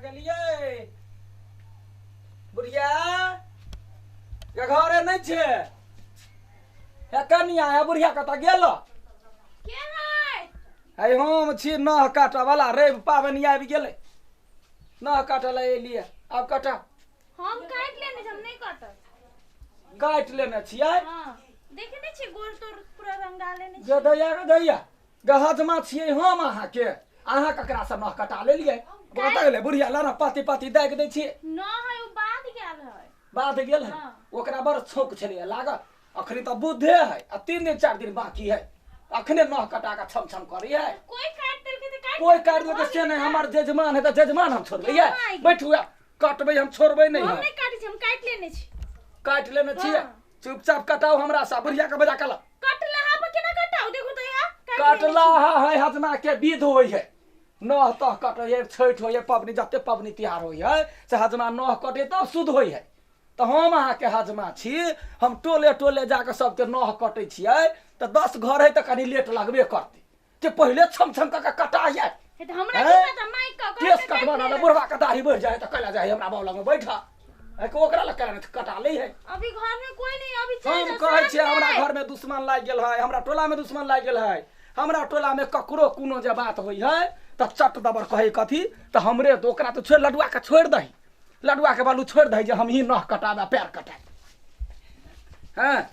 गेलियै बुढ़िया के घरे नहि छै हे कनिया हे बुढ़िया कतऽ गेल? के है? हे हम छी नह काटऽ वाला, रवि पाबनि आबि गेलै, नह काटऽ लए एलियै। आब कटा। हम काटि लेने छी, हम नहि काटब। काटि लेने छियै? हां, देखे नहि छी गोर तोर पूरा रंगा लेने छी। गदैया गदैया गहजमा छियै हम अहाँके, अहाँ ककरासँ नह कटा लेलियै? कतऽ गेलै बुढ़िया? लऽ ने पाती पाती दागि दै छियै। न है ओ बाद गेल है। बाध गेल है? हाँ। ओकरा बड़ छौक छलैया लागल, अखनी तऽ बुद्धे है आ 3 दिन 4 दिन बाकी है, अखने नह कटा कऽ छम छम करै है। कोई काटि देलकै तऽ काटि कोई काटि देलकै से नहि, हमर जजमान है तऽ जजमान हम छोड़बै ये? बैठू आब, कटबै हम छोड़बै नहि। हम हम नहि काटै छी, हम काटि लेने छी। काटि लेने छियै? हाँ। चुपचाप कटाउ हमरा से, बुढ़िया के बजा कला। कटला पर केना कटाउ? देखो तऽ या काटि लेने कटला है हजमा के विध होइ है, नह तह कटै है, छठि होइ है, पबनी जते पबनी तिहार होइ है से हजमा नह कटे तब शुद्ध होइ है। तऽ हम अहाँके हजमा छी, हम टोले टोले जाकऽ सबके नह कटै छियै तऽ 10 घर है तऽ कनि लेट लगबे करतै कि पहिले छम छम कऽ के कटा है। छी। तऽ हमरा हैं? की पता माइक क केस कटबा ना बुढ़वा के दाढ़ी बढ़ जाए तऽ कैला जाइ हमरा बाबू लगमे बैठा है कि ओकरा लग कैला नहि कटा लै है। अभी घर में कोई नहीं, अभी चल हम जाओ, कहै साँझ छियै हमरा में। घर में दुश्मन लागि गेल है, हमरा टोला में दुश्मन लागि गेल है। हमरा टोला में ककरो कोनो जे बात होइ है तऽ चट दबर कहै कथी तऽ हमरे, तऽ ओकरा तऽ छोड़ि लडुआ के छोड़ि दही, लडुआ के बालू छोड़ि दही जे हमही नह कटाबे आ पैर कटाबे। हँ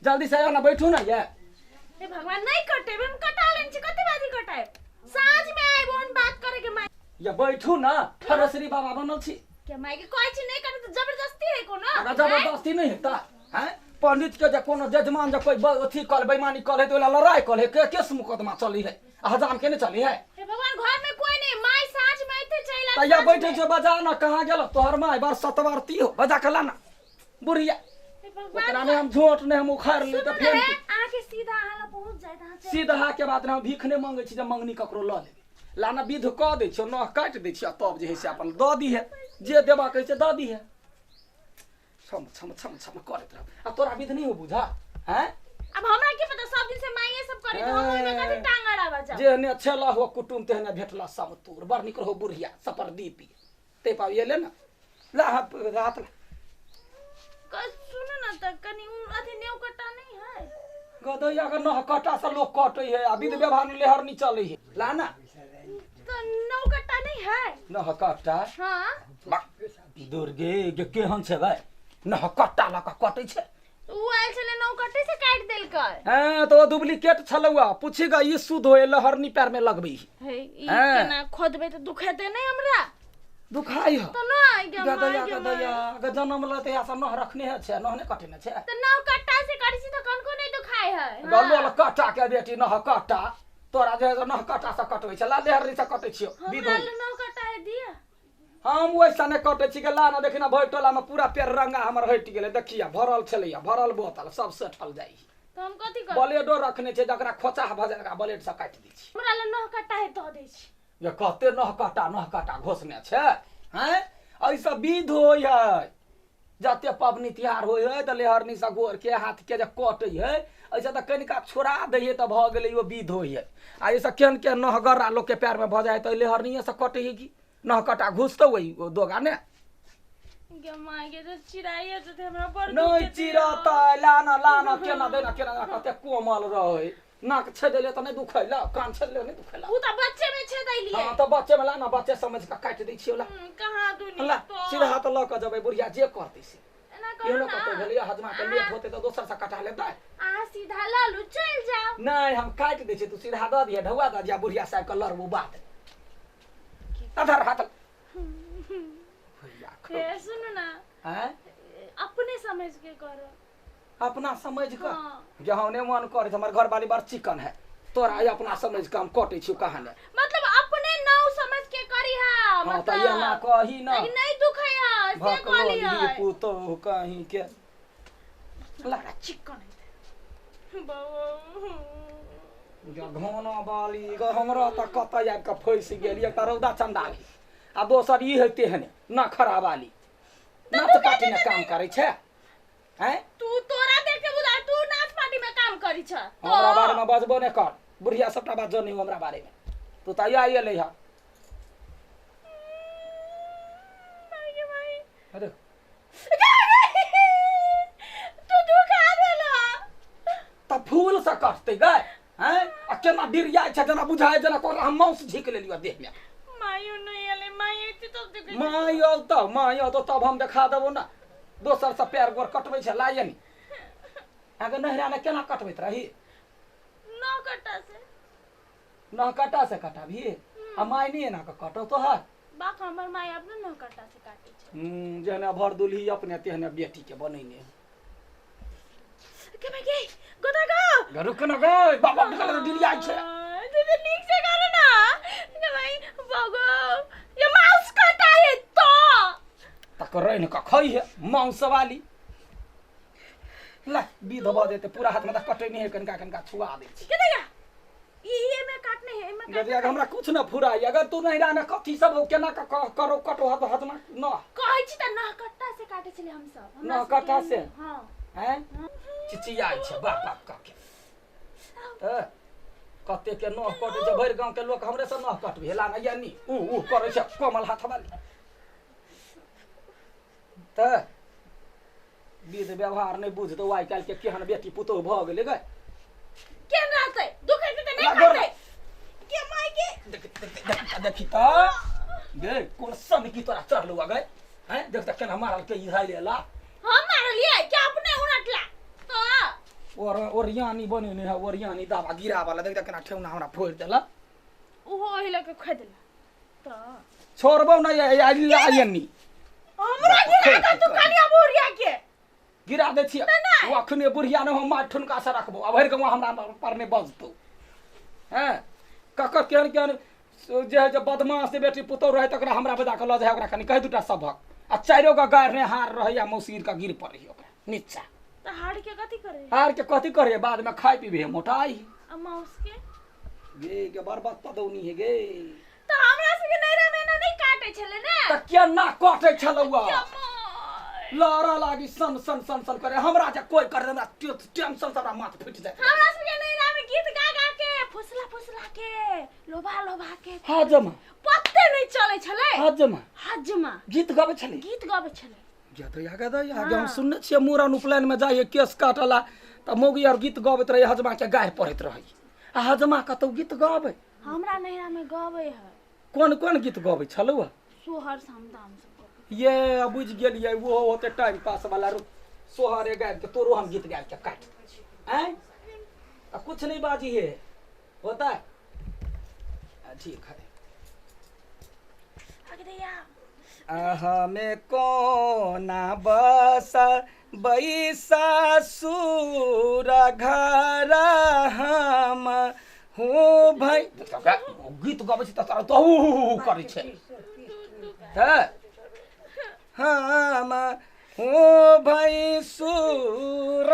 जल्दी से आउ ने, बैठू ने ये। हे भगवान, नहीं कटेबे, हम कटा लेने छी, कते बाजी कटाएब? साँझ में आइब ओहन बात करे के माई। ये बैठू ने, ठरसरी बाबा बनल छी। के माई के कहै छी नहीं कटे तऽ जबरदस्ती है कोनो? अगर जबरदस्ती नहीं हेता हैं? पंडित के जे कोनो जजमान जे कोई अथी कल बेईमानी कल है तो ओला लड़ाई कल है, के केस मुकदमा चली है आ हजाम के नहीं चली है। हे भगवान, घर में कोई नहीं, माई साँझ में आते चलि तऽ या बैठे छे बजा ना, कहाँ गेल तोहर माय? बार सतवारती हो, बजा के लाना बुढ़िया। हे भगवान, ओकरा में हम झोट नहीं, हम उखाड़ ली तऽ सुनू फेर ने, अहाँके सीधा अहाँ लग पहुँच जायत, अहाँ चलि सीधा के बात नहीं, हम भीख नहीं मांगे छी जे मंगनी ककरो लऽ लेबै। लाना विध कऽ दै छियौ, नह काटि दै छियौ, तब जे है से अपन दऽ दिहे, जे देबऽ कहै छै दऽ दिहे। छम छम छम छम करैत रह। आ तोरा विध नहीं हो बुझा हैं? अब हमरा की पता, सब दिन से माइए सब करे तऽ हम ओहिमे कथी टांग अड़ाबऽ जाउ? जेहने छेला हो कुटुम तेहने भेटला समतूर। बड़ निक रहो बुढ़िया सपरदीपी ते पाव ये ले ना, ला हाथ हाथ ला। सुनू ना तऽ कनि उ अथी नेउ कट्टा नहीं है? गदैया के नह कटा से लोग कटै है आ विध व्यवहार में लेहर नहीं चलै है। ला ना। तो नौ कट्टा नहीं है? नह कट्टा? हाँ। दुर्गे गे केहन छै भाई, नह कट्टा लऽ कऽ कटै छै। उ आयल छलै नौ कट्टे से काटि देलकै। हैं तो डुप्लीकेट छलौआ, पूछी गा ई शुद्ध होय लहरनी पैर में लगबै हे ई हैं। केना खोदबै तऽ दुखेतै नहीं हमरा? दुखाइ ह तऽ नहि गे माय, गदैया गे गदैया माय। ग जन्म लते या सब नह रखने है छै, नह नहि कटेने छै। तऽ नौ कट्टा से करै छी तऽ कनको नहीं दुखाइ है। हाँ। गलोल कट्टा के बेटी नह कट्टा तोरा जे है नह कट्टा से कटबै छै, ला लेहरनी से कटै छियौ विध हमरा होई। लग नौ कट्टा है दिया। हम ओइसा नहि कटै छी के ला ना, देखी ना भरि टोला में पूरा पेड़ रंगा हमर हटि गेलै, देखिया भरल छलैया, भरल बोतल सब सेठल जाइ। तऽ हम कथी करब? ब्लेडो रखने छै, जकरा खोचाह भऽ जाइ ओकरा ब्लेड से काटि दै छी। हमरा लग नौ कट्टा है दऽ दै छी। जे कते नह कट्टा नह कट्टा घोसने छै हैं? एहिसँ विध होइ है, जते पबनी तिहार होइ है तऽ लेहरनी से गोर के हाथ के जे कटै है, एहिसँ तऽ कनिका छोड़ा दै है तऽ भऽ गेलै, ओ विध होइ है। आ एहिसँ केहन केहन नह गर्रा लोकके पैर में भऽ जाइ तऽ लेहरनिये से कटै है कि नह कट्टा घुसतौ ओहि दोगा ने? गे माय गे, तऽ चिड़ाइए जेतै हमरा बड़ नहि दुखेतै। चिरतै, लाना लाना केना देना केना देना, कते कोमल रहै, नाक छेदेले तऽ नहि दुखैला, कान छेदेले नहि दुखैला। उ तऽ बच्चे में छेदैलियै। हाँ तऽ बच्चे में लाना, बच्चे समझ कऽ काटि दै छियौ ला। कहाँ दुनिया ला तो। सीधा हाथ लऽ कऽ जेबै, बुढ़िया जे करतै से। एना करू एहनो ना। कतौ भेलैया हजमा के लेट होतै तऽ दोसर से कटा लेतै। अहाँ सीधा लऽ लू चलि जाउ। नहि हम काटि दै छियै, तू सीधा दऽ दिहे, ढौआ दऽ दिहे, बुढ़िया साहेब के लड़बू बात। अधर हाथ भैया खो। हे सुनू ना, हैं? अपने समझ के करो। अपना समझ कऽ? हाँ। जहने मन करै छै, हमर घरवाली बड़ चिकन है, तोरा आइ अपना समझ कऽ हम कटै छियौ कहाँ ने। मतलब अपने नाव समझ के करी हा। हाँ तऽ एना कही ना। लेकिन नहीं दुखै है से कहली भकलोली है। पुतोहु कहीं के ला। बड़ा चिकन है बाबा। घोना बाली ग हमरा तऽ कतऽ आबि कऽ फँसि गेल, एक तऽ रौदा चंडाली आ दोसर ई है तेहने ना खराबाली नाच पार्टी में काम करै छै हैं? तू तोरा देख के बुझा तू नाच पार्टी में काम करी छ। हमरा बारे में बजबो नहि कर बुढ़िया, सबटा बात जनी हमरा बारे में तू तऽ आइ एलै हँ। अरे तू दुखा देला त फूल से कटतै गै हैं आ केना डिरियाइ छै जेना बुझाइ जेना कोना हम मांस झीक लेलियो देह में। मायो नहीं आले माय एते तब देख my औतौ my औतौ तब हम देखा देबो ना। दोसर से पैर गोर कटबै छै लायनी अगर नहरा ने केना कटबैत रही? नौ कटा से। नौ कटा से कटाबी आ my नहीं एना के कटौ तोहर? बाक हमर my अपने नौ कटा से काटे छै। जेहने भर दुलही अपने तेहने बेटी के बनैने। के भाई के गोदा गो रुक न गै बाबा निकल डिलियाइ छै। दीदी नीक से करे ना के भाई बगो ये माउस कटाए तो तक रैन के खई है मांस वाली ला विध भ जेतै पूरा हाथ में त कटै नहीं है कनका कनका छुआ दै छी। के देखा ई में काटने है में गदिया हमरा कुछ न फुराई अगर तू नहीं रहना कथी सब हो केना करो कटो हाथ हाथ में न कहै छी त नह कट्टा से काटे छले हम सब नह कट्टा से। हां हैं चिचियाइ छै बाप बाप क के त कते के नह कटे छै भरि गांव के लोक हमरे से नह कट भेला न यानी ऊ ऊ करै छै कोमल हाथ वाली त विध व्यवहार नहीं बुझतौ आइ काल्हि के केहन बेटी पुतोहु भ गेलै गै। केहन रहतै दुखै त नहीं काटतै के my के देख देख देखी त गे कोन सन की तोरा चढ़लौ गै हैं देख त केना मारल के ई लेला। हम मारलियै के अपने उनटला त और ओरियानी बनेने है ओरियानी दाबा गिरा वाला देख त केना ठेहुना हमरा फोड़ि देला उहो ओहि लके खोइ देला त छोड़बौ न आइनी हमरा गिरा के तू कनिया बुढ़िया के गिरा दै छियै ओ अखने बुढ़िया ने हम मार ठुनका से रखबौ आ भरि गाँव हमरा पर नहि बजतौ हैं ककर केहन केहन जे है जे बदमाश बेटी पुतोहु रहै तकरा हमरा बजा के लऽ जाइ ओकरा कनि कहि दूटा सबक आ चारिो गो गारि ने हार रहै आ मौसीर के गिर पड़ै ओकरा नीचा त हार के कथी करे? हार के कथी करे बाद में खाइ पीबे मोटाई आ माउस के गे के बर्बाद पदौनी हे गे त हमरा सबके नैरा में ना नहीं काटे छले ने त केना काटे छलौआ लड़ा लागी सन सन सन सन करे हमरा जे कोई करे हमरा टेंशन से हमरा माथ फुटि जाए। हमरा सबके नैरा में गीत गा गा के फुसला फुसला के लोभा लोभा के हाजमा पत्ते नहीं चले छले। हाजमा हाजमा गीत गाबै छले गीत गाबै छले। या तो याद है आगे हम सुनने छियै मूड़न उपनयन में जाइए केस काटला त मौगी और गीत गाबैत रहे हजमा के गारि पढ़ैत रहे आ हजमा कतौ गीत गाबै? हमरा नैरा में गाबै है। कोन कोन गीत गाबै छलौ? सोहर समदाम सब। ये बुझ गेलियै वो होते टाइम पास वाला रुक सोहरे गाबि के तोरो हम गीत गाबि के काट आँय आ कुछ नहीं बाजी है होता है ठीक है। हमें कोना बस बैसा सूर घर हम हो भाई गीत गाबै छी त तोरा तो करै छै हम हो भाई सूर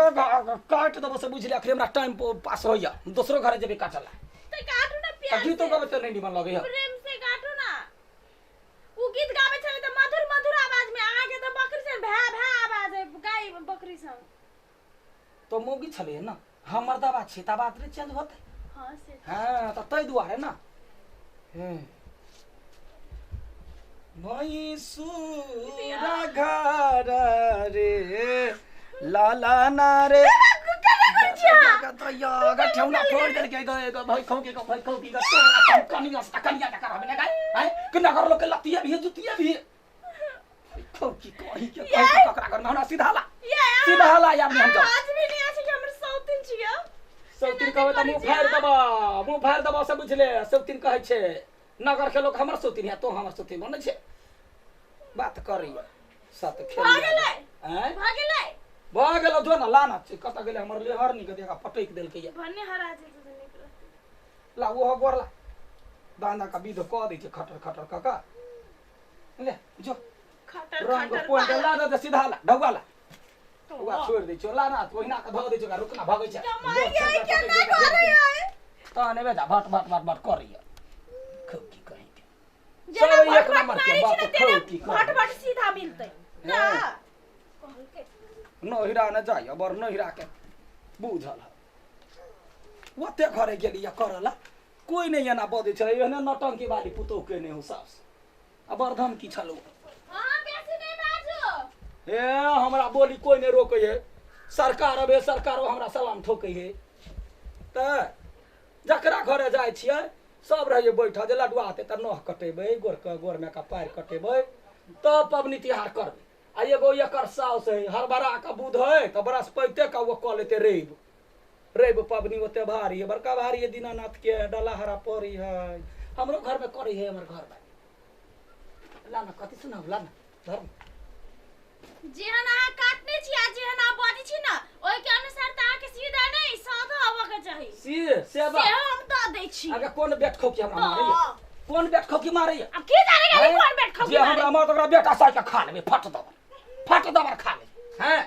काट देबो से बुझले अखनी हमरा टाइम पास होइया दोसरो घरे जेबै काटला त काटू ना प्यार गीतो गाबै त नहीं निमन लगैया प्रेम से काटू ना। उ गीत गाबै छले त मधुर मधुर आवाज में अहाँ के त बकरी सन भै भै आवाज है गाय बकरी सन तो मौगी छले ना हमर दवा छी त बात रे चेंज होतै। हां से हां त तै दुआरे ना भैंसुरा घर रे लाला ना रे ठेहुना फोड़ि देलकै भाई खौ के भाई खौ के तोरा कनिया से कनिया न करबे ने गाय हैं कि नगर लोग के लतिया भी जुतिया भी खौ की कहि के कहि ककरा घर में हमरा सीधा ला सीधा ला या हम जाऊ आज भी नहीं आछि हमर सौतिन छियो सौतिन कहबै त मुंह फाड़ि देबा मुंह फाड़ि देबा से बुझले सौतिन कहै छै नगर के लोग हमर सौतिन है तो हमर सौतिन बनै छै बात करैया सत खेल भ गेलै हैं भ गेलै भ गेलौ जो ना लाना कत गेलै हमर लेहरनी के देखा पटैक देलकै या भन्ने हरा जेतै त नीक रहतै ला ओहो गोरला दाना का विध क दै छै खटर खटर कका ले जो खटर रंग खटर पोंट ला दे सीधा ला ढौआ ला ओकरा छोड़ि दै छियौ ला ना ओहिना के धऽ दै छियौ रुकना भगै छै केना करै है तहन एबे जा भट भट भट भट करैया खूब की कहि के जेना सब एक भट भट नंबर के मारै बात छै ने खूब की तेना भट भट सीधा मिलतै ना कहलकै नहिरा न जाइए बड़ नहिरा के बुझल है ओते घरे गेलियै करला कोई नहीं एना बजै छलै एहने नौटंकी वाली पुतोहु के नहि हो सास आ बड़ धमकी छलौ। हां बेसी नहीं बाजू। ए हमरा बोली कोई नहीं रोकै है, सरकार अबे सरकार हमरा सलाम ठोकै है। तऽ जकरा घरे जाइ छियै सब रहै बैठल जे लडुआ हेतै तऽ नह कटेबै, गोरके गोरमे के पारि कटेबै, तब पबनी तिहार करबै। आ एगो एकर साउस है हरबरा के बुध है तऽ बरसपैते के ओ कऽ लेतै रवि, रवि पबनी ओते भारी है, बड़का भारी है दीनानाथ के डलाहरा पड़ी है। हमरो घर में करै है, हमर घर में ला ना कथी सुनाउ ला ना धर। जेहन अहाँ काटने छी आ जेहन अहाँ बजै छी ना ओहि के अनुसार तऽ अहाँके सीधा नहि साधा होबऽ के चाही। से सेवा सेहो हम दऽ दै छी। अगर कोन बेट खोकी हमरा मारैया, कोन बेट खोकी मारैया? आब की जाने गेली कोन बेट खोकी जे हमरा मारत ओकरा बेटा साइ के खा लेबै, फट दबर फट दबर खा लेबै। हैं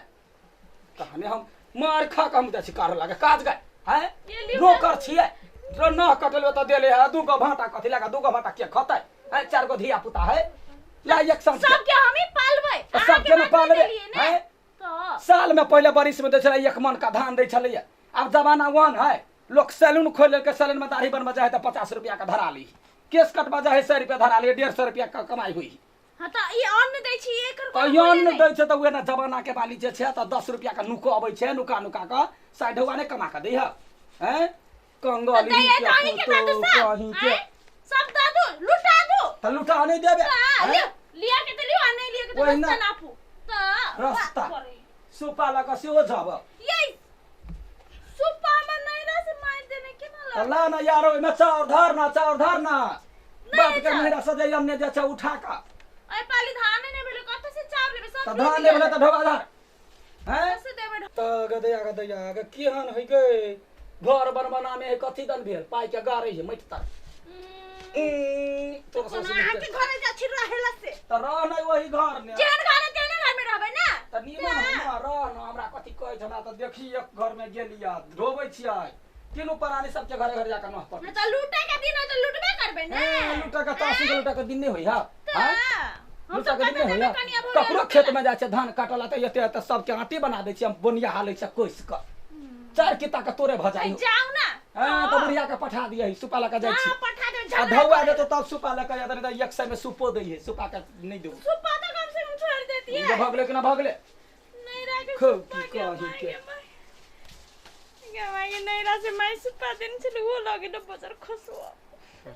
तहने हम मार खा के हम जाइ छी कार लागे काज गए। हैं नौकर छियै, नह कटल तऽ देले है 2 गो भाटा, कथी लगा 2 गो भाटा के खतै? हैं 4 गो धिया पुता है, ला एक साल सबके हम ही पालबै, सबके न पालबै। हैं साल में पहले बारिश में दै छलै 1 मन का धान दै छलैया, आब जमाना वन है, लोग सैलून खोल लेलकै, सैलून में दाढ़ी बनबा जाइ तऽ 50 रुपया के धरा ली, केस कटबा जाइ 100 रुपया धरा ली, 150 रुपया के कमाई हुई। हां तऽ ई अन्न दै छी, एकर तऽ अन्न दै छै तऽ उहे ने जमाना के बाली जे छै तऽ 10 रुपया के नुको अबै छै, नुका नुका के साइडवा ने कमा के दै है। हैं कंगली के सब दऽ दू, लुटा दू तऽ लुटा नहि देबे, लिया के तऽ लियो आ नहि लिया के तऽ रास्ता नापू तऽ रास्ता सुपा लऽ कऽ सेहो जाब। ये सुपा में नहीं रह से मार देने के ना ला ना यार, ओहिमे चाउर धर ना, चाउर धर ना, बाप के मेरा सजै हमने जे छै उठा कऽ। ओइ पाली धान नै भेलै, कतऽ से चाउर लेबै? सब तऽ धान नै भेलै तऽ ढोबा धर। हैं से देबै तऽ गदैया गदैया गे केहन होइ गे घर बनबना में कथी दन भेल, पाइ के गारै है माटि तर। तोरा सब अहाँ के घरे जा छी रहेला से तऽ रह नै ओही घर ने, जेहन घर है तेहने घर में रहबै ना तऽ नीमन हम रह न। हमरा कथी कहै छला तऽ देखी एक घर में गेलिया ढोबै छियै, तीनू प्राणी सबके घरे घर जाके नह पड़ै। तऽ लूटे के दिन है तऽ लूटबे करबै ने। लूटे के तासी के लूटे के दिन नहि होइ है, लूटे के दिन नहि होइ है। ककरो खेत में जाइ छै धान काटला तऽ एते एते सबके आटी बना दै छियै, हम बोनिया हालै छै कोसि कऽ 4 किता के तोरे भऽ जाइ। जाउ ना हां तऽ बुढ़िया के पठा दियै, सुपा लऽ के जाइ छी। हां पठा दे, आ धौआ देतौ तब सुपा लऽ के जात, नहि तऽ 100 में सुपो दै है, सुपा के नहि देबौ। सुपा तऽ कम से कम छोड़ देती है। जे भगले कि ना भगले? नहीं राखे खूब की कही के के माई नहीं राखे, माई सुपा देने छले वो लगे न बजार खसुआ।